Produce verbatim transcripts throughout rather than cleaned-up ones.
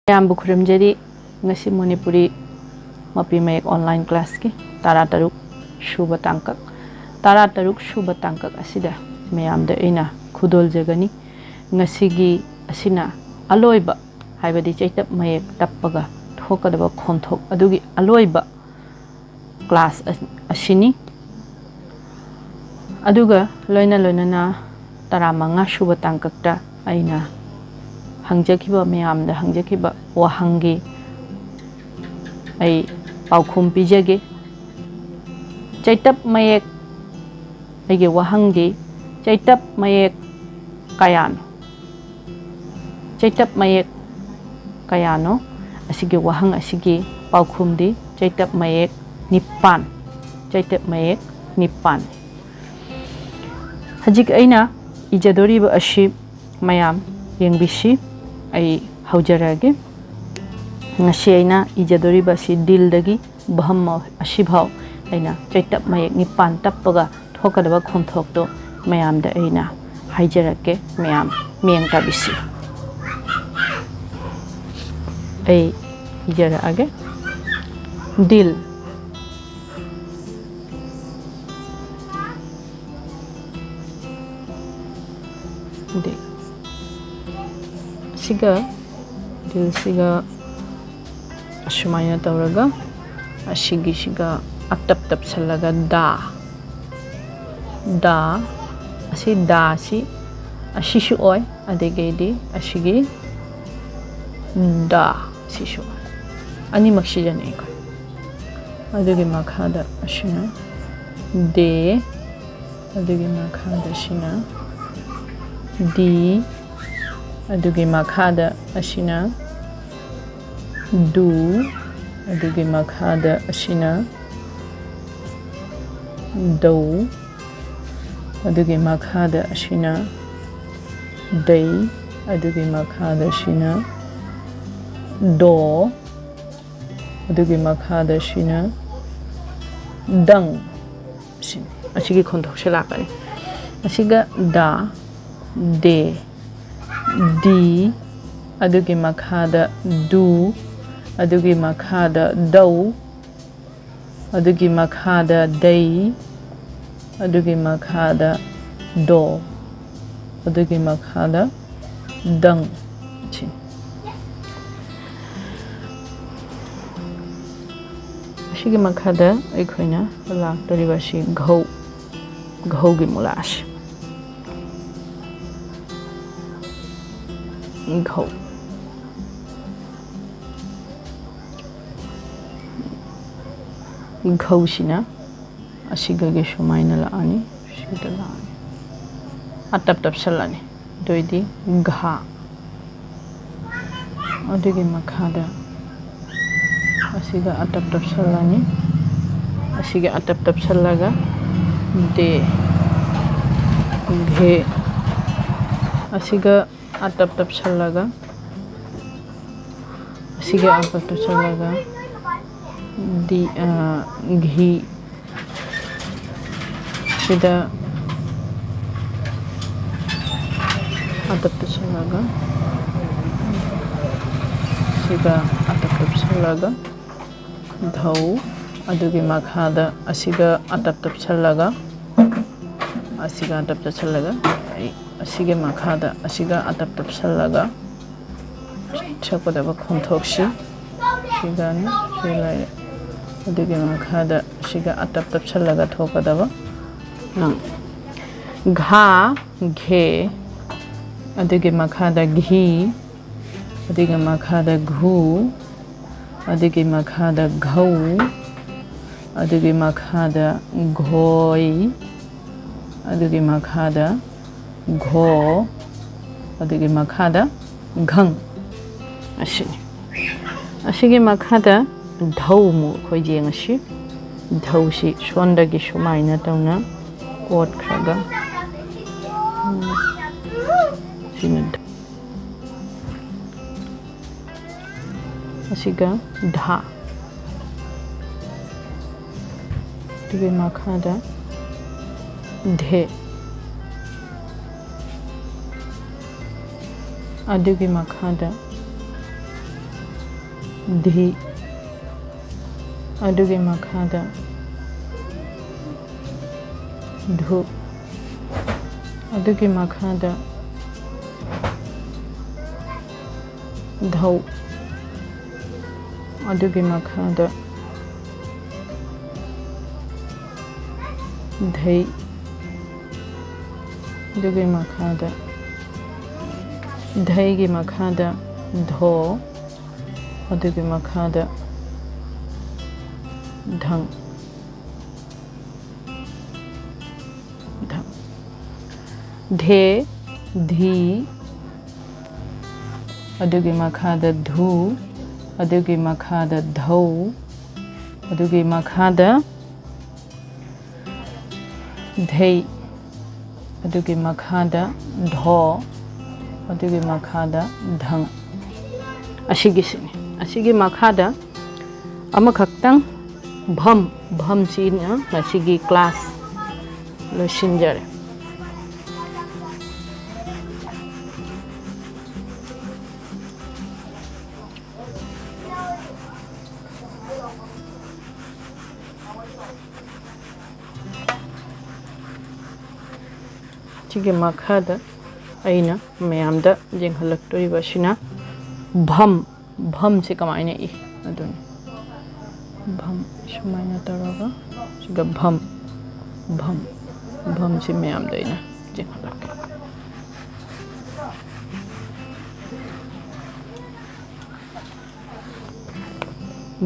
ꯃꯌꯥꯝꯕꯨ ꯈꯨꯔꯨꯝꯖꯔꯤ꯫ ꯉꯁꯤ ꯃꯅꯤꯄꯨꯔꯤ ꯃꯄꯤ ꯃꯌꯦꯛ online classꯀꯤ ꯇꯔꯥꯇꯔꯨꯛ ꯁꯨꯕ ꯇꯥꯡꯀꯛ, ꯇꯔꯥꯇꯔꯨꯛ ꯁꯨꯕ ꯇꯥꯡꯀꯛ ꯑꯁꯤꯗ ꯃꯌꯥꯝꯗ ꯑꯩꯅ ꯈꯨꯗꯣꯜꯖꯒꯅꯤ꯫ ꯉꯁꯤꯒꯤ ꯑꯁꯤꯅ ꯑꯂꯣꯏꯕ, ꯍꯥꯏꯕꯗꯤ ꯆꯩꯇꯞ ꯃꯌꯦꯛ ꯇꯞꯄꯒ ꯊꯣꯛꯀꯗꯕ ꯈꯣꯟꯊꯣꯛ ꯑꯗꯨꯒꯤ ꯑꯂꯣꯏꯕ class ꯑ-, ꯑꯁꯤꯅꯤ꯫ ꯑꯗꯨꯒ ꯂꯣꯏꯅ ꯂꯣꯏꯅꯅ ꯇꯔꯥꯃꯉꯥ ꯁꯨꯕ ꯇꯥꯡꯀꯛꯇ ꯑꯩꯅ ꯍꯪꯖꯈꯤꯕ, ꯃꯌꯥꯝꯗ ꯍꯪꯖꯈꯤꯕ ꯋꯥꯍꯪꯒꯤ ꯑꯩ ꯄꯥꯎꯈꯨꯝ ꯄꯤꯖꯒꯦ꯫ ꯆꯩꯇꯞ ꯃꯌꯦꯛ, ꯑꯩꯒꯤ ꯋꯥꯍꯪꯗꯤ, ꯆꯩꯇꯞ ꯃꯌꯦꯛ ꯀꯌꯥꯅꯣ? ꯆꯩꯇꯞ ꯃꯌꯦꯛ ꯀꯌꯥꯅꯣ? ꯑꯁꯤꯒꯤ ꯋꯥꯍꯪ ꯑꯁꯤꯒꯤ ꯄꯥꯎꯈꯨꯝꯗꯤ ꯆꯩꯇꯞ ꯃꯌꯦꯛ ꯅꯤꯄꯥꯟ꯫ ꯆꯩꯇꯞ ꯃꯌꯦꯛ ꯅꯤꯄꯥꯟ꯫ ꯍꯧꯖꯤꯛ ꯑꯩꯅ ꯏꯖꯗꯣꯔꯤꯕ ꯑꯁꯤ ꯃꯌꯥꯝ ꯌꯦꯡꯕꯤꯁꯤ꯫ ꯑꯩ ꯍꯧꯖꯔꯛꯑꯒꯦ꯫ ꯉꯁꯤ ꯑꯩꯅ ꯏꯖꯗꯣꯔꯤꯕ ꯑꯁꯤ ꯗꯤꯜꯗꯒꯤ ꯕꯍꯝ ꯑꯁꯤꯐꯥꯎ ꯑꯩꯅ ꯆꯩꯇꯞ ꯃꯌꯦꯛ ꯅꯤꯄꯥꯟ ꯇꯞꯄꯒ ꯊꯣꯛꯀꯗꯕ ꯈꯣꯟꯊꯣꯛꯇꯣ ꯃꯌꯥꯝꯗ ꯑꯩꯅ ꯍꯥꯏꯖꯔꯛꯀꯦ꯫ ꯃꯌꯥꯝ ꯃꯤꯠꯌꯦꯡ ꯇꯥꯕꯤꯁꯤ꯫ ꯑꯩ ꯏꯖꯔꯛꯑꯒꯦ꯫ ꯗꯤꯜ꯫ ꯗꯤꯜ꯫ ꯁꯤꯒ ꯗꯤꯜꯁꯤꯒ ꯑꯁꯨꯃꯥꯏꯅ ꯇꯧꯔꯒ ꯑꯁꯤꯒꯤꯁꯤꯒ ꯑꯇꯞ ꯇꯞꯁꯜꯂꯒ ꯗꯥ, ꯗꯥ, ꯑꯁꯤ ꯗꯥꯁꯤ ꯑꯁꯤꯁꯨ ꯑꯣꯏ, ꯑꯗꯒꯤꯗꯤ ꯑꯁꯤꯒꯤ ꯗꯥ ꯁꯤꯁꯨ ꯑꯣꯏ꯫ ꯑꯅꯤꯃꯛ ꯁꯤꯖꯤꯟꯅꯩꯀꯣ꯫ ꯑꯗꯨꯒꯤ ꯃꯈꯥꯗ ꯑꯁꯤꯅ ꯗꯦ, ꯑꯗꯨꯒꯤ ꯃꯈꯥꯗ ꯑꯁꯤꯅ ꯗꯤ, ꯑꯗꯨꯒꯤ ꯃꯈꯥꯗ ꯑꯁꯤꯅ ꯗꯨ, ꯑꯗꯨꯒꯤ ꯃꯈꯥꯗ ꯑꯁꯤꯅ ꯗꯧ, ꯑꯗꯨꯒꯤ ꯃꯈꯥꯗ ꯑꯁꯤꯅ ꯗꯩ, ꯑꯗꯨꯒꯤ ꯃꯈꯥꯗ ꯑꯁꯤꯅ ꯗꯣ, ꯑꯗꯨꯒꯤ ꯃꯈꯥꯗ ꯑꯁꯤꯅ ꯗꯪ꯫ ꯁꯤꯅꯤ꯫ ꯑꯁꯤꯒꯤ ꯈꯣꯟꯊꯣꯛꯁꯦ ꯂꯥꯛꯀꯅꯤ꯫ ꯑꯁꯤꯒ ꯗ, ꯗꯦ, ꯗꯤ, ꯑꯗꯨꯒꯤ ꯃꯈꯥꯗ ꯗꯨ, ꯑꯗꯨꯒꯤ ꯃꯈꯥꯗ ꯗꯧ, ꯑꯗꯨꯒꯤ ꯃꯈꯥꯗ ꯗꯩ, ꯑꯗꯨꯒꯤ ꯃꯈꯥꯗ ꯗꯣ, ꯑꯗꯨꯒꯤ ꯃꯈꯥꯗ ꯗꯪ꯫ ꯁꯤ꯫ ꯑꯁꯤꯒꯤ ꯃꯈꯥꯗ ꯑꯩꯈꯣꯏꯅ ꯂꯥꯛꯇꯧꯔꯤꯕ ꯑꯁꯤ ꯘꯧ, ꯘꯧꯒꯤ ꯃꯨꯂꯥꯁꯤ꯫ ꯘꯧ꯫ ꯘꯧꯁꯤꯅ ꯑꯁꯤꯒꯒꯤ ꯁꯨꯃꯥꯏꯅ ꯂꯥꯛꯑꯅꯤ, ꯁꯤꯗ ꯂꯥꯛꯑꯅꯤ, ꯑꯇꯞ ꯇꯞꯁꯜꯂꯅꯤ꯫ ꯑꯗꯨꯑꯣꯏꯗꯤ ꯘꯥ꯫ ꯑꯗꯨꯒꯤ ꯃꯈꯥꯗ ꯑꯁꯤꯒ ꯑꯇꯞ ꯇꯞꯁꯜꯂꯅꯤ, ꯑꯁꯤꯒ ꯑꯇꯞ ꯇꯞꯁꯜꯂꯒ ꯗꯦ, ꯘꯦ꯫ ꯑꯁꯤꯒ ꯑꯇꯞ ꯇꯞꯁꯜꯂꯒ, ꯑꯁꯤꯒ ꯑꯇꯞ ꯇꯞꯁꯜꯂꯒ ꯗꯤ, ꯑ, ꯘꯤ꯫ ꯁꯤꯗ ꯑꯇꯞ ꯇꯞꯁꯜꯂꯒ, ꯁꯤꯒ ꯑꯇꯞ ꯇꯞꯁꯜꯂꯒ ꯙꯧ, ꯑꯗꯨꯒꯤ ꯃꯈꯥꯗ ꯑꯁꯤꯒ ꯑꯇꯞ ꯇꯞꯁꯜꯂꯒ, ꯑꯁꯤꯒ ꯑꯇꯞ ꯇꯞꯁꯜꯂꯒ, ꯑꯩ ꯑꯁꯤꯒꯤ ꯃꯈꯥꯗ ꯑꯁꯤꯒ ꯑꯇꯞ ꯇꯞꯁꯜꯂꯒ, ꯁꯛꯀꯗꯕ ꯈꯣꯟꯊꯣꯛꯁꯤ ꯁꯤꯒꯅꯤ, ꯁꯤ ꯂꯩꯔꯦ꯫ ꯑꯗꯨꯒꯤ ꯃꯈꯥꯗ ꯁꯤꯒ ꯑꯇꯞ ꯇꯞꯁꯜꯂꯒ ꯊꯣꯛꯀꯗꯕ ꯅꯪ ꯘꯥ, ꯘꯦ, ꯑꯗꯨꯒꯤ ꯃꯈꯥꯗ ꯘꯤ, ꯑꯗꯨꯒꯤ ꯃꯈꯥꯗ ꯘꯨ, ꯑꯗꯨꯒꯤ ꯃꯈꯥꯗ ꯘꯧ, ꯑꯗꯨꯒꯤ ꯃꯈꯥꯗ ꯘꯣꯏ, ꯑꯗꯨꯒꯤ ꯃꯈꯥꯗ ꯘꯣ, ꯑꯗꯨꯒꯤ ꯃꯈꯥꯗ ꯘꯪ꯫ ꯑꯁꯤꯅꯤ꯫ ꯑꯁꯤꯒꯤ ꯃꯈꯥꯗ ꯙꯧ ꯑꯃꯨꯛ ꯑꯩꯈꯣꯏ ꯌꯦꯡꯉꯁꯤ꯫ ꯙꯧꯁꯤ ꯁꯣꯟꯗꯒꯤ ꯁꯨꯃꯥꯏꯅ ꯇꯧꯅ ꯑꯣꯠꯈ꯭ꯔꯒ, ꯎꯝ, ꯁꯤꯅ ꯙꯧ꯫ ꯑꯁꯤꯒ ꯙꯥ꯫ ꯑꯗꯨꯒꯤ ꯃꯈꯥꯗ ꯙꯦ꯫ ꯑꯗꯨꯒꯤ ꯃꯈꯥꯗ ꯙꯤ, ꯑꯗꯨꯒꯤ ꯃꯈꯥꯗ ꯙꯨ, ꯑꯗꯨꯒꯤ ꯃꯈꯥꯗ ꯙꯧ, ꯑꯗꯨꯒꯤ ꯃꯈꯥꯗ ꯙꯩ, ꯑꯗꯨꯒꯤ ꯃꯈꯥꯗ ꯙꯩꯒꯤ ꯃꯈꯥꯗ ꯙꯣ, ꯑꯗꯨꯒꯤ ꯃꯈꯥꯗ ꯙꯪ, ꯙꯪ꯫ ꯙꯦ, ꯙꯤ, ꯑꯗꯨꯒꯤ ꯃꯈꯥꯗ ꯙꯨ, ꯑꯗꯨꯒꯤ ꯃꯈꯥꯗ ꯙꯧ, ꯑꯗꯨꯒꯤ ꯃꯈꯥꯗ ꯙꯩ, ꯑꯗꯨꯒꯤ ꯃꯈꯥꯗ ꯙꯣ, ꯑꯗꯨꯒꯤ ꯃꯈꯥꯗ ꯙꯪ꯫ ꯑꯁꯤꯒꯤꯁꯤꯅꯤ꯫ ꯑꯁꯤꯒꯤ ꯃꯈꯥꯗ ꯑꯃꯈꯛꯇꯪ ꯚꯝ, ꯚꯝꯁꯤꯅ ꯉꯁꯤꯒꯤ ꯀ꯭ꯂꯥꯁ ꯂꯣꯏꯁꯤꯟꯖꯔꯦ꯫ ꯁꯤꯒꯤ ꯃꯈꯥꯗ ꯑꯩꯅ ꯃꯌꯥꯝꯗ ꯌꯦꯡꯍꯜꯂꯛꯇꯣꯔꯤꯕ ꯑꯁꯤꯅ ꯚꯝ, ꯚꯝꯁꯦ ꯀꯃꯥꯏꯅ ꯏ ꯑꯗꯨꯅꯤ꯫ ꯚꯝ ꯁꯨꯃꯥꯏꯅ ꯇꯧꯔꯒ ꯁꯤꯒ ꯚꯝ, ꯚꯝ, ꯚꯝꯁꯤ ꯃꯌꯥꯝꯗ ꯑꯩꯅ ꯌꯦꯡꯍꯜꯂꯛꯀꯦ꯫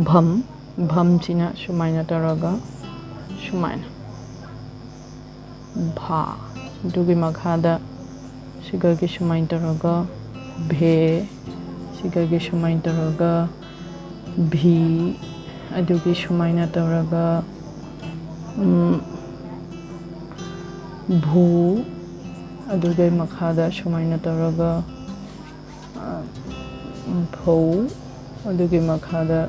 ꯚꯝ, ꯚꯝꯁꯤꯅ ꯁꯨꯃꯥꯏꯅ ꯇꯧꯔꯒ ꯁꯨꯃꯥꯏꯅ꯫ ꯚꯥ꯫ ꯑꯗꯨꯒꯤ ꯃꯈꯥꯗ ꯁꯤꯒꯒꯤ ꯁꯨꯃꯥꯏꯅ ꯇꯧꯔꯒ ꯚꯦ, ꯁꯤꯒꯒꯤ ꯁꯨꯃꯥꯏꯅ ꯇꯧꯔꯒ ꯚꯤ, ꯑꯗꯨꯒꯤ ꯁꯨꯃꯥꯏꯅ ꯇꯧꯔꯒ, ꯎꯝ, ꯚꯨ, ꯑꯗꯨꯒꯤ ꯃꯈꯥꯗ ꯁꯨꯃꯥꯏꯅ ꯇꯧꯔꯒ, ꯑ, ꯎꯝ, ꯐꯧ, ꯑꯗꯨꯒꯤ ꯃꯈꯥꯗ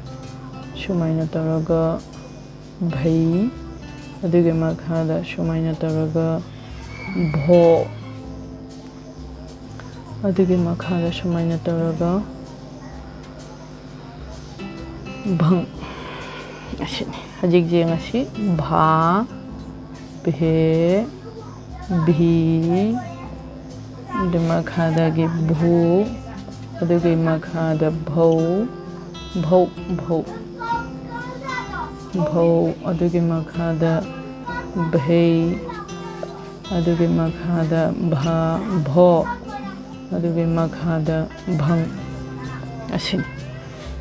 ꯁꯨꯃꯥꯏꯅ ꯇꯧꯔꯒ ꯚꯩ, ꯑꯗꯨꯒꯤ ꯃꯈꯥꯗ ꯁꯨꯃꯥꯏꯅ ꯇꯧꯔꯒ ꯚꯣ, ꯑꯗꯨꯒꯤ ꯃꯈꯥꯗ ꯁꯨꯃꯥꯏꯅ ꯇꯧꯔꯒ ꯚꯪ ꯑꯁꯤꯅꯤ꯫ ꯍꯧꯖꯤꯛꯁꯦ ꯉꯁꯤ ꯚꯥ, ꯚꯦ, ꯚꯤ, ꯑꯗꯨ ꯃꯈꯥꯗꯒꯤ ꯚꯨ, ꯑꯗꯨꯒꯤ ꯃꯈꯥꯗ ꯚꯧ, ꯚꯧ, ꯚꯧ, ꯚꯧ, ꯑꯗꯨꯒꯤ ꯃꯈꯥꯗ ꯚꯩ, ꯑꯗꯨꯒꯤ ꯃꯈꯥꯗ ꯚꯥ, ꯚꯣ, ꯑꯗꯨꯒꯤ ꯃꯈꯥꯗ ꯚꯪ ꯑꯁꯤꯅꯤ꯫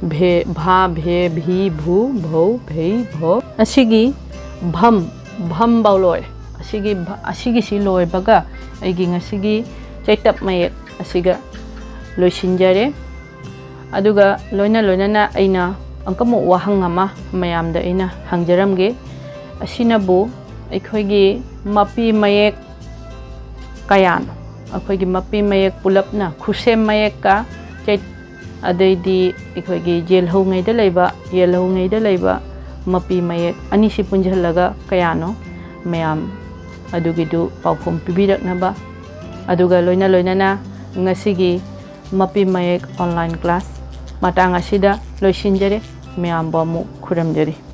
ꯚꯦ, ꯚꯥ, ꯚꯦ, ꯚꯤ, ꯚꯨ, ꯚꯧ, ꯚꯩ, ꯚꯣ꯫ ꯑꯁꯤꯒꯤ ꯚꯝ, ꯚꯝ ꯐꯥꯎ ꯂꯣꯏꯔꯦ꯫ ꯑꯁꯤꯒꯤ ꯚ-, ꯑꯁꯤꯒꯤꯁꯤ ꯂꯣꯏꯕꯒ ꯑꯩꯒꯤ ꯉꯁꯤꯒꯤ ꯆꯩꯇꯞ ꯃꯌꯦꯛ ꯑꯁꯤꯒ ꯂꯣꯏꯁꯤꯟꯖꯔꯦ꯫ ꯑꯗꯨꯒ ꯂꯣꯏꯅ ꯂꯣꯏꯅꯅ ꯑꯩꯅ ꯑꯪꯀꯃꯨꯛ ꯋꯥꯍꯪ ꯑꯃ ꯃꯌꯥꯝꯗ ꯑꯩꯅ ꯍꯪꯖꯔꯝꯒꯦ꯫ ꯑꯁꯤꯅꯕꯨ ꯑꯩꯈꯣꯏꯒꯤ ꯃꯄꯤ ꯃꯌꯦꯛ ꯀꯌꯥꯅꯣ? ꯑꯩꯈꯣꯏꯒꯤ ꯃꯄꯤ ꯃꯌꯦꯛ ꯄꯨꯂꯞꯅ ꯈꯨꯠꯁꯦꯝ ꯃꯌꯦꯛꯀ ꯆꯩ-, ꯑꯗꯩꯗꯤ ꯑꯩꯈꯣꯏꯒꯤ ꯌꯦꯜꯍꯧꯉꯩꯗ ꯂꯩꯕ, ꯌꯦꯜꯍꯧꯉꯩꯗ ꯂꯩꯕ ꯃꯄꯤ ꯃꯌꯦꯛ ꯑꯅꯤꯁꯤ ꯄꯨꯟꯁꯤꯜꯂꯒ ꯀꯌꯥꯅꯣ? ꯃꯌꯥꯝ ꯑꯗꯨꯒꯤꯗꯨ ꯄꯥꯎꯈꯨꯝ ꯄꯤꯕꯤꯔꯛꯅꯕ꯫ ꯑꯗꯨꯒ ꯂꯣꯏꯅ ꯂꯣꯏꯅꯅ ꯉꯁꯤꯒꯤ ꯃꯄꯤ ꯃꯌꯦꯛ online class ꯃꯇꯥꯡ ꯑꯁꯤꯗ ꯂꯣꯏꯁꯤꯟꯖꯔꯦ꯫ ꯃꯌꯥꯝꯕꯨ ꯑꯃꯨꯛ ꯈꯨꯔꯨꯝꯖꯔꯤ꯫